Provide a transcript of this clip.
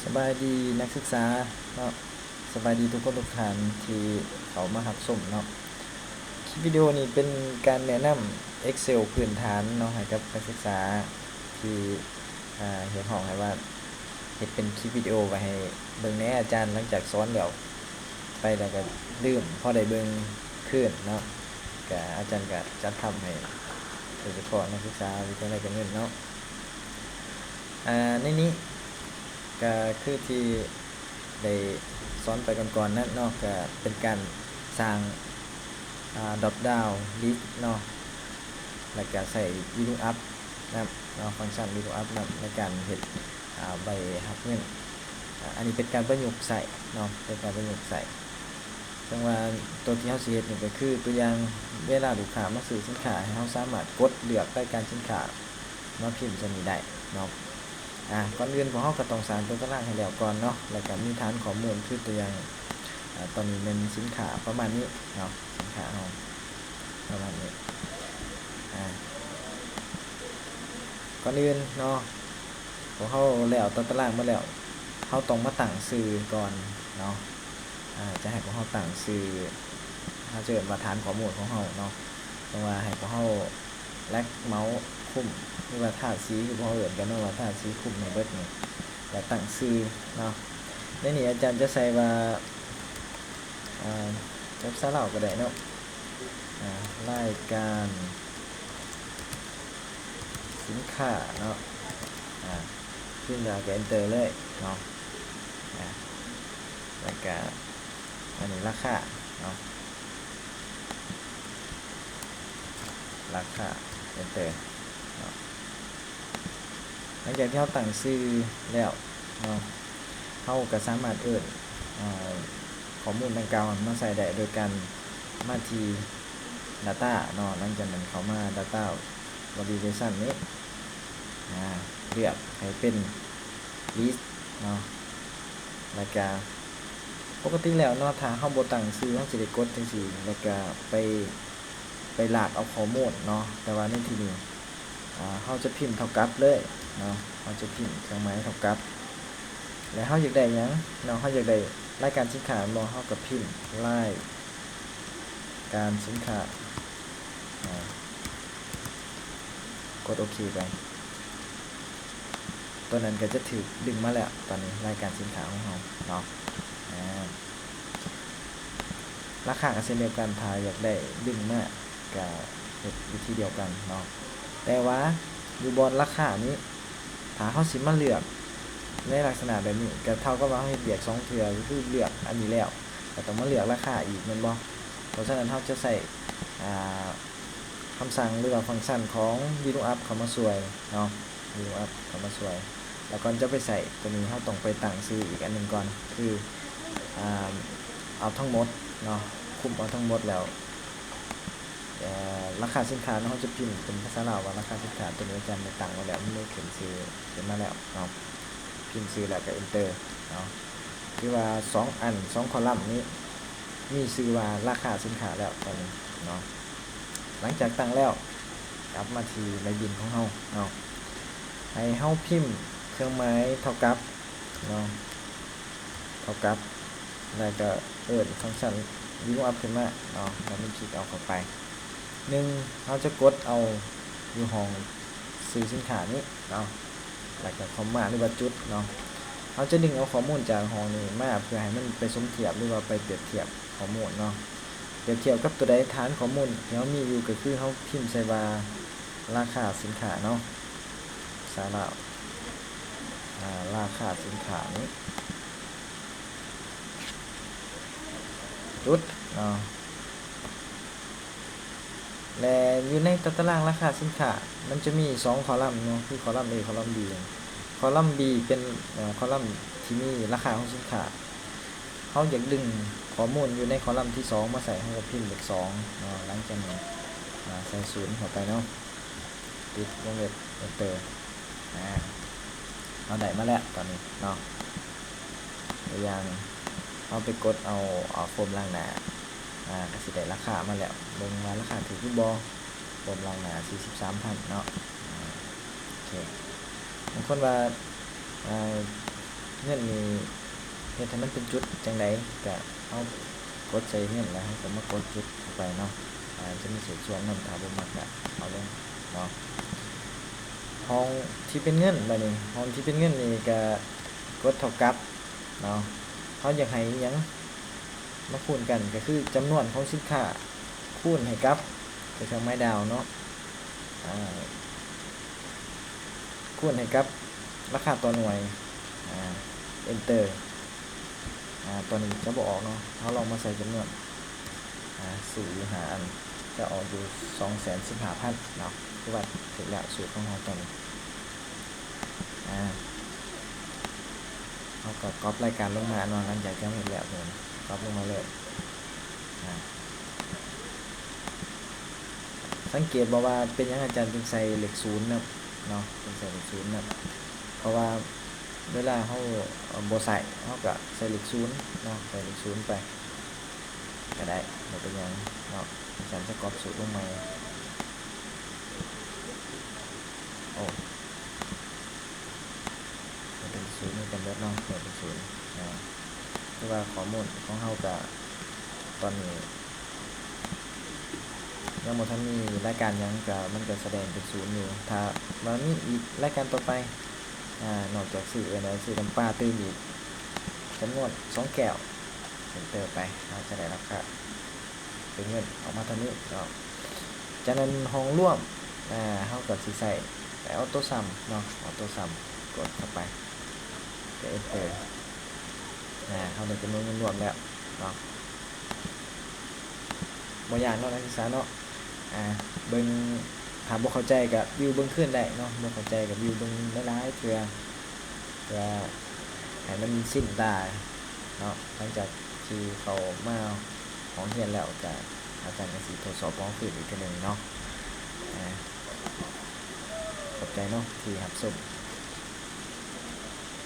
ສະບາຍດີນັກສຶກສາເນາະ, ສະບາຍດີທຸກຄົນທຸກທ່ານທີ່ເຂົ້າມາຮັບຊົມເນາະ. ຄລິບວິດີໂອນີ້ເປັນການແນະນຳ Excel ພື້ນຖານເນາະ ໃຫ້ກັບນັກສຶກສາທີ່ ອາ ຮຽກຮ້ອງໃຫ້ວ່າ ເຮັດເປັນຄລິບວິດີໂອໄວ້ໃຫ້ເບິ່ງແດ່ອາຈານ, ຫຼັງຈາກສອນແລ້ວໄປແລ້ວກໍລືມ ພໍໄດ້ເບິ່ງຄືນເນາະ, ກະອາຈານກະຈັດທຳໃຫ້ໂດຍສະເພາະນັກສຶກສາວິທະຍາໄລການເງິນເນາະ. ອາ ໃນນີ້ກະຄືທີ່ໄດ້ສອນໄປກ່ອນໆນັ້ນເນາະ, ກະເປັນການສ້າງ ອາ drop down list ເນາະ ແລ້ວກະໃຊ້ VLOOKUP ນຳເນາະ, ຟັງຊັນ VLOOKUP ນຳໃນການເຮັດ ອາ ໃບຮັບເງິນ. ອາ ອັນນີ້ເປັນການປະຍຸກໃຊ້ເນາະ, ເປັນການປະຍຸກໃຊ້. ເຊິ່ງວ່າຕົວທີ່ເຮົາຊິເຮັດນີ້ກໍຄືຕົວຢ່າງ ເວລາລູກຄ້າມາຊື້ສິນຄ້າ ໃຫ້ເຮົາສາມາດກົດເລືອກລາຍການສິນຄ້າມາພິມໃສ່ນີ້ໄດ້ເນາະ. ອາ ກ່ອນອື່ນພວກເຮົາກໍຕ້ອງສ້າງຕົວຕາລາງໃຫ້ແລ້ວກ່ອນເນາະ, ແລ້ວກໍມີຖານຂໍ້ມູນ ຄືຕົວຢ່າງ ອາ ຕອນນີ້ແມ່ນສິນຄ້າປະມານນີ້ເນາະ, ສິນຄ້າເຮົາປະມານນີ້. ອາ ກ່ອນອື່ນເນາະ ພວກເຮົາແລ້ວຕາຕະລາງໝົດແລ້ວ, ເຮົາຕ້ອງມາຕັ້ງຊື່ກ່ອນເນາະ. ອາ ຈະໃຫ້ພວກເຮົາຕັ້ງຊື່ ເຮົາຈະເອີ້ນວ່າຖານຂໍ້ມູນຂອງເຮົາເນາະ, ເພາະວ່າໃຫ້ພວກເຮົາ ແລັກເມົາຄຸມ ຫຼືວ່າທາດສີ ຄືພວກເຮົາເອີ້ນກັນເນາະ ວ່າທາດສີຄຸມໃຫ້ເບິດນີ້ ແລ້ວຕັ້ງຊື່ເນາະ. ໃນນີ້ອາຈານຈະໃສ່ວ່າ ອາ ເປັນພາສາລາວກໍໄດ້ເນາະ, ອາ ລາຍການສິນຄ້າເນາະ, ອາ ພິມແລ້ວກໍ Enter ເລີຍເນາະ, ອາ ແລ້ວກໍອັນນີ້ລາຄາເນາະ. ລາຄາ Enter ເນາະ. ຫຼັງຈາກທີ່ເຮົາຕັ້ງຊື່ແລ້ວເນາະ, ເຮົາກໍສາມາດເອີ້ນ ອາ ຂໍ້ມູນດັ່ງກ່າວມາໃສ່ໄດ້ ໂດຍການມາທີ່ Data ເນາະ, ຫຼັງຈາກນັ້ນເຂົ້າມາ Data Validation ນີ້ ອາ ເລືອກໃຫ້ເປັນ List ເນາະ. ແລ້ວກະ ປົກກະຕິແລ້ວເນາະ ຖ້າເຮົາບໍ່ຕັ້ງຊື່ ເຮົາຊິໄດ້ກົດຈັ່ງຊີ້ ແລ້ວກະໄປ ໄປລາກເອົາຂໍ້ມູນເນາະ, ແຕ່ວ່າໃນທີ່ນີ້ ອາ ເຮົາຈະພິມເທົ່າກັບເລີຍເນາະ, ເຮົາຈະພິມເຄື່ອງໝາຍເທົ່າກັບ ແລະ ເຮົາຢາກໄດ້ຫຍັງເນາະ, ເຮົາຢາກໄດ້ລາຍການສິນຄ້າແມ່ນບໍ່, ເຮົາກໍພິມລາຍການສິນຄ້າ ອາ ກົດໂອເຄໄປ. ຕົວນັ້ນກໍຈະຖືກດຶງມາແລ້ວ ຕອນນີ້ລາຍການສິນຄ້າຂອງເຮົາເນາະ. ອາ ລາຄາກໍເຊັ່ນດຽວກັນ, ຖ້າຢາກໄດ້ດຶງມາກໍເຮັດວິທີດຽວກັນເນາະ. ແຕ່ວ່າຢູ່ບ່ອນລາຄານີ້ ຖ້າເຮົາຊິມາເລືອກໃນລັກສະນະແບບນີ້ ກໍເທົ່າກັບວ່າເຮົາເຮັດວຽກສອງເທື່ອ, ກໍຄືເລືອກອັນນີ້ແລ້ວ ກໍຕ້ອງມາເລືອກລາຄາອີກແມ່ນບໍ່? ເພາະສະນັ້ນເຮົາຈະໃຊ້ ອາ ຄຳສັ່ງ ຫຼືວ່າຟັງຊັນຂອງ VLOOKUP ເຂົ້າມາຊ່ວຍເນາະ, VLOOKUP ເຂົ້າມາຊ່ວຍ. ແລ້ວກ່ອນຈະໄປໃຊ້ຕົວນີ້ ເຮົາຕ້ອງໄປຕັ້ງຊື່ອີກອັນໜຶ່ງກ່ອນ ຄື ອາ ເອົາທັງໝົດເນາະ, ຄຸມເອົາທັງໝົດແລ້ວ ເອີ ລາຄາສິນຄ້າເນາະ, ເຮົາຈະພິມເປັນພາສາລາວວ່າລາຄາສິນຄ້າ. ຕົວນີ້ອາຈານໄດ້ຕັ້ງໄວ້ແລ້ວ, ມັນໄດ້ຂຶ້ນຊື່ຂຶ້ນມາແລ້ວເນາະ, ພິມຊື່ແລ້ວກໍ Enter ເນາະ. ຄືວ່າສອງອັນ ສອງຄໍລັມນີ້ ມີຊື່ວ່າລາຄາສິນຄ້າແລ້ວຕອນນີ້ເນາະ. ຫຼັງຈາກຕັ້ງແລ້ວ ກັບມາທີ່ໃບບິນຂອງເຮົາເນາະ, ໃຫ້ເຮົາພິມເຄື່ອງໝາຍເທົ່າກັບເນາະ, ເທົ່າກັບ ແລ້ວກໍເອີ້ນຟັງຊັນ VLOOKUP ຂຶ້ນມາເນາະ, ແລ້ວມັນຄລິກເອົາເຂົ້າໄປ. ໜຶ່ງ ເຮົາຈະກົດເອົາຢູ່ຫ້ອງຊື່ສິນຄ້ານີ້ເນາະ, ແລ້ວກໍຄອມມາ ຫຼືວ່າຈຸດເນາະ. ເຮົາຈະດຶງເອົາຂໍ້ມູນຈາກຫ້ອງນີ້ມາ ເພື່ອໃຫ້ມັນໄປສົມທຽບ ຫຼືວ່າໄປປຽບທຽບຂໍ້ມູນເນາະ. ປຽບທຽບກັບຕົວໃດ? ຖານຂໍ້ມູນທີ່ເຮົາມີຢູ່ ກໍຄືເຮົາພິມໃສ່ວ່າລາຄາສິນຄ້າເນາະ, ພາສາລາວ ອາ ລາຄາສິນຄ້ານີ້ ຈຸດເນາະ. ແລະ ຢູ່ໃນຕາຕະລາງລາຄາສິນຄ້າ ມັນຈະມີສອງຄໍລັມເນາະ, ຄືຄໍລັມ A ຄໍລັມ B. ຄໍລັມ B ເປັນ ເອີ ຄໍລັມທີ່ມີລາຄາຂອງສິນຄ້າ. ເຮົາຢາກດຶງຂໍ້ມູນຢູ່ໃນຄໍລັມທີສອງມາໃສ່, ເຮົາກໍພິມເລກສອງເນາະ, ຫຼັງຈາກນັ້ນ ອາ ໃສ່ສູນເຂົ້າໄປເນາະ, ປິດວົງເລັບ Enter. ອາ ເຮົາໄດ້ມາແລ້ວຕອນນີ້ເນາະ. ຕົວຢ່າງ ເຮົາໄປກົດເອົາ ເອົາໂຟມລ້າງໜ້າ ອາ ກໍຊິໄດ້ລາຄາມາແລ້ວ, ເບິ່ງວ່າລາຄາຖືກຫຼືບໍ່. ໂຟມລ້າງໜ້າ ສີ່ສິບສາມພັນເນາະ. ອາ ໂອເຄ, ບາງຄົນວ່າ ອາ ເງິນນີ້ເຮັດໃຫ້ມັນເປັນຈຸດຈັ່ງໃດ ກະເຮົາກົດໃສ່ເງິນ ແລ້ວເຮົາກະມາກົດຈຸດເຂົ້າໄປເນາະ. ອາ ຈະມີເສດສ່ວນນຳ ຖ້າບໍ່ມັກກະເອົາລົງເນາະ. ຫ້ອງທີ່ເປັນເງິນ ບາດນີ້ ຫ້ອງທີ່ເປັນເງິນນີ້ກະກົດເທົ່າກັບເນາະ. ເຮົາຢາກໃຫ້ອີ່ຫຍັງມາຄູນກັນ ກະຄືຈຳນວນຂອງສິນຄ້າ ຄູນໃຫ້ກັບ ເປັນເຄື່ອງໝາຍດາວເນາະ ອາ ຄູນໃຫ້ກັບລາຄາຕໍ່ໜ່ວຍ ອາ Enter. ອາ ຕອນນີ້ຈະບໍ່ອອກເນາະ ເຮົາລອງມາໃສ່ຈຳນວນ ອາ ຊື້ຢູ່ຫ້າອັນ ຈະອອກຢູ່ສອງແສນສິບຫ້າພັນເນາະ ຖືວ່າຖືກແລ້ວສູດຂອງເຮົາຕອນນີ້. ອາ ເຮົາກະກັອບລາຍການລົງມາເນາະ ຫຼັງຈາກທີ່ເຮົາເຮັດແລ້ວ ກັອບລົງມາເລີຍ. ອາ ສັງເກດບໍ່ວ່າເປັນຫຍັງອາຈານຈຶ່ງໃສ່ເລກສູນນຳເນາະ ຈຶ່ງໃສ່ເລກສູນນຳ ເພາະວ່າເວລາເຮົາບໍ່ໃຊ້ ເຮົາກະໃສ່ເລກສູນເນາະ ໃສ່ເລກສູນໄປກະໄດ້ ບໍ່ເປັນຫຍັງເນາະ. ອາຈານຈະກັອບສູດລົງໃໝ່ ໂອ້ ໃຫ້ເປັນສູນນຳກັນເບິດເນາະ ໃຫ້ເປັນສູນ ອາ ຄືວ່າຂໍ້ມູນຂອງເຮົາກະຕອນນີ້ຍັງບໍ່ທັນມີລາຍການຫຍັງ ກະມັນກະສະແດງເປັນສູນຢູ່. ຖ້າວ່າມີອີກລາຍການຕໍ່ໄປ ອາ ນອກຈາກຊື້ອັນໃດ ຊື້ນ້ຳປາຕື່ມອີກ ຈຳນວນສອງແກ້ວ Enter ໄປ ເຮົາຈະໄດ້ລາຄາ ເປັນເງິນອອກມາເທົ່ານີ້ເນາະ. ຈາກນັ້ນຫ້ອງລວມ ອາ ເຮົາກະຊິໃຊ້ Auto Sum ເນາະ Auto Sum ກົດເຂົ້າໄປ ກະ Enter ອາ ເຮົາໄດ້ຈຳນວນເງິນລວມແລ້ວເນາະ. ບໍ່ຍາກເນາະ ນັກສຶກສາເນາະ ອາ ເບິ່ງ ຖ້າບໍ່ເຂົ້າໃຈກະວິວເບິ່ງຄືນໄດ້ເນາະ ບໍ່ເຂົ້າໃຈກະວິວເບິ່ງຫຼາຍໆເທື່ອ ເພື່ອໃຫ້ມັນຊິນຕາເນາະ. ຫຼັງຈາກທີ່ເຂົ້າມາຫ້ອງຮຽນແລ້ວກະ ອາຈານກະຊິທົດສອບຫ້ອງຄືນອີກເທື່ອໜຶ່ງເນາະ. ອາ ຂອບໃຈເນາະທີ່ຮັບຊົມ.